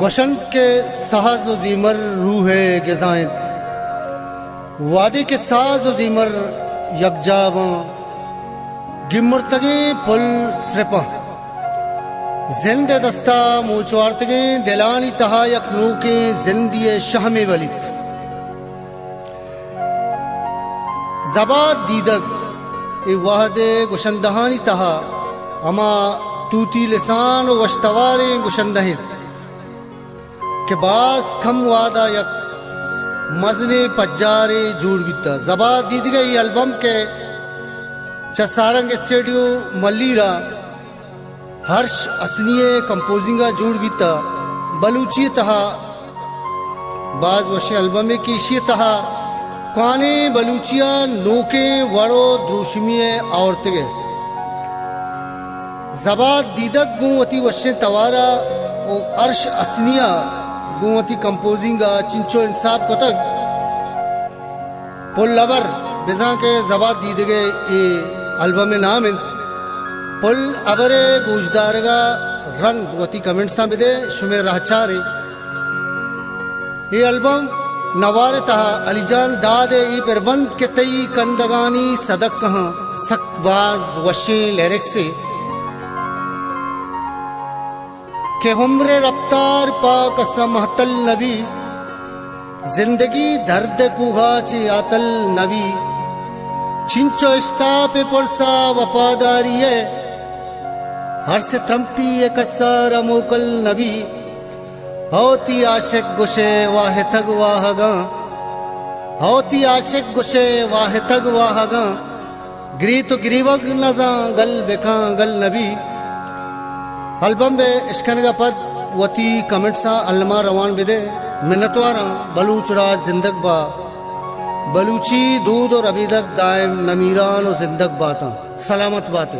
گوشنت کہ ساز و زیمر روح ءِ غذا انت۔ وہدے کہ ساز و زیمر یکجاہ باں، گیمرتگیں پل سرپاں۔ زند ءِ دستا موچ وارتگیں دلانی تہا یک نوکیں زندے ءِ شہمے بلیت۔ زباد دیدگ اے وہد ءِ گشندہانی تہا ہما توتی لسان و وشتواریں گشندہ انت کہ باز کم وہدا یک مزنیں پجارے جوڑ بیتہ۔ زباد دیدگ ءِ اے البم کہ چہ سارنگ اسٹوڈیو ملیر ءَ ہرش حسنی ءِ کمپوزنگ ءَ جوڑ بیتہ، بلوچی ءِ تہا باز وشیں البمے کہ ایشی ءِ تہا کوانیں بلوچی ءِ نوکیں وڑ و دروشمی ءَ آورتگ ءَ۔ زباد دیدگ گوں وتی وشیں توار ءَ و ہرش حسنی ءَ گوں وتی کمپوزنگ ءَ چنچو انساپ کتگ۔ پل ہبر، بزاں کہ زباد دیدگ ءِ اے البم ءِ نام انت۔ پل ہبر ءِ گوشدارگ ءَ رند وتی کمنٹساں بدئے، شمئے راہچارے۔ اے البم نوار ءِ تہا علی جان داد ءِ اے پربند کہ تئی کندگانی سدک کہاں، سک باز وشیں لیرکسے۔ کہ عمر ءِ رپتار پہ کس ءَ مہتل نہ بی، زندگی درد ءِ کوہ ءَ چہ آتل نہ بی۔ چنچو اشتاپ ءِ پرس ءَ وپاداری ءِ ہر سے ترمپی ءِ کس ءَ را موکل نہ بی۔ ہو تی عاشق گوشے واہتگ واہگاں، ہو تی عاشق گوشے واہتگ واہگاں۔ گریت و گریوگ نزاں گل بکاں گل نبی۔ البم ءِ اشکنگ ءَ پد وتی کمنٹساں الما روان بدے۔ منتواراں۔ بلوچ راج زندگ با، بلوچی دود و ربیدگ دائم نمیران و زندگ باتاں۔ سلامت باتے۔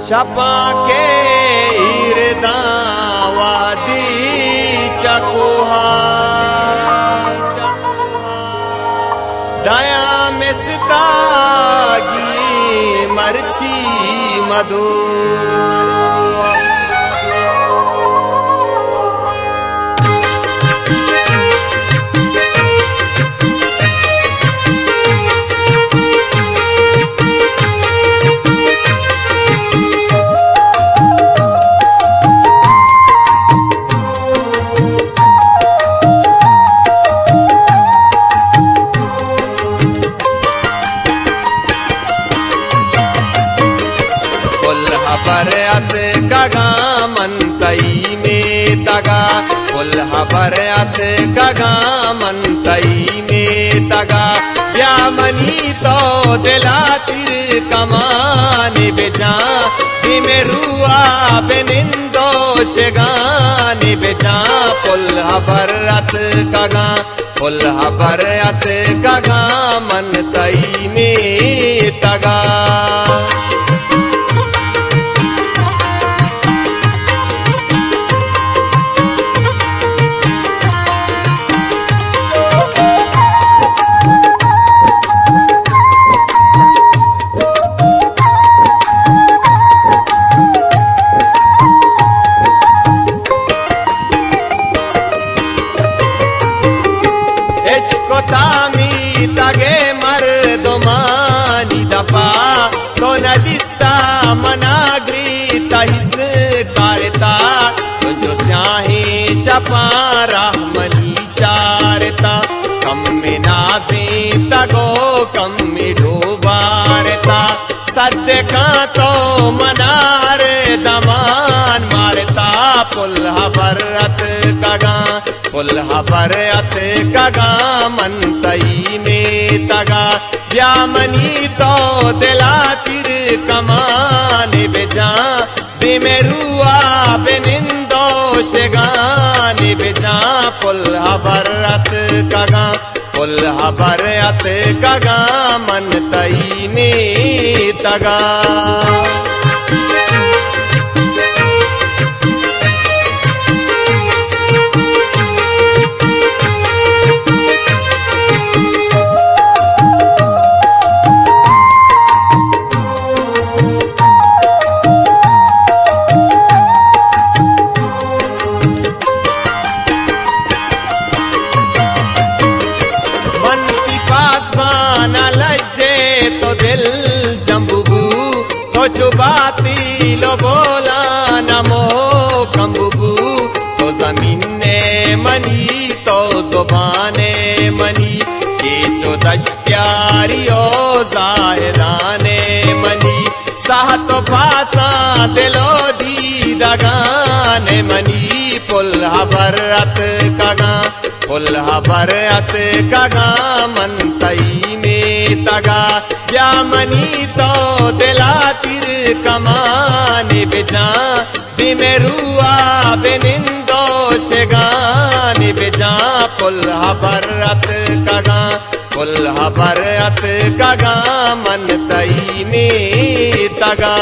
شپاں کہ ایر داں وہدی چہ کوہا، دیاں مستاگی مرچی مدو۔ پل ہبر اتکگاں من تئی میتگا، پل ہبر اتکگاں من تئی میتگا۔ بیا منی تو دلا تیر کمانی بجاں، دیمے روآ بنندو شگانی بجاں۔ پل ہبر اتکگاں، پل ہبر اتکگاں من تئی میتگا۔ اشکتاں میتگ ءِ مردمانی دپا، تو ندیستا منا گریتا ہس کارتا، تو جو سیاہیں شپاں راہ منی چارتا، کم نازینتگ و کم ڈوبارتا۔ صدقاں تو منا ہر دمان مارتا، پل ہبر اتکگاں، پل ہبر اتکگاں من تئی میتگا۔ بیا منی تو دلا تیر کمانی بجاں، دیمے روآ بنندو شگانی بجاں۔ پل ہبر اتکگاں، پل ہبر اتکگاں من تئی میتگا۔ پاتیل و بولان مو کمبو، تو زمین منی، تو زبان منی، کہ چو دشتیاری و زاہدان منی، ساہت و پاساں دل و دیدگان منی، پل ہبر اتکگاں، پل ہبر اتکگاں من تئی میتگا، بیا منی تو دلا تیر کمان بجاں، دیمے روا بنندو شگان بجاں، پل ہبر اتکگاں، پل ہبر اتکگاں من تئی میتگا۔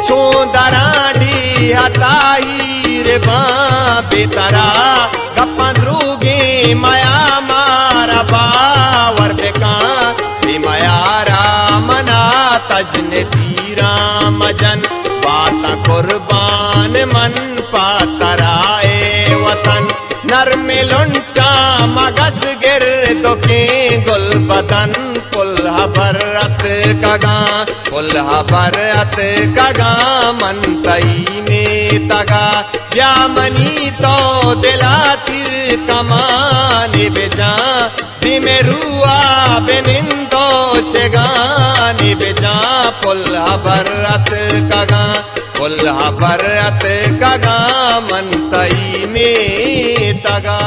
چون دراں ڈیہہ ءَ تاہیر باں بے ترا، گپاں دروگیں میا مارا باور بکاں، اے میارا منا تژن تیراں مجن، باتاں قربان من پہ ترا اے وطن۔ نرم لنٹاں مگس گردکیں گل بدن، پل ہبر اتکگاں، پل ہبر اتکگاں من تئی میتگا، بیا منی تو دلا تیر کمان بجاں، دیمے روا بنندو شگان بجاں، پل ہبر اتکگاں، پل ہبر اتکگاں من تئی میتگا۔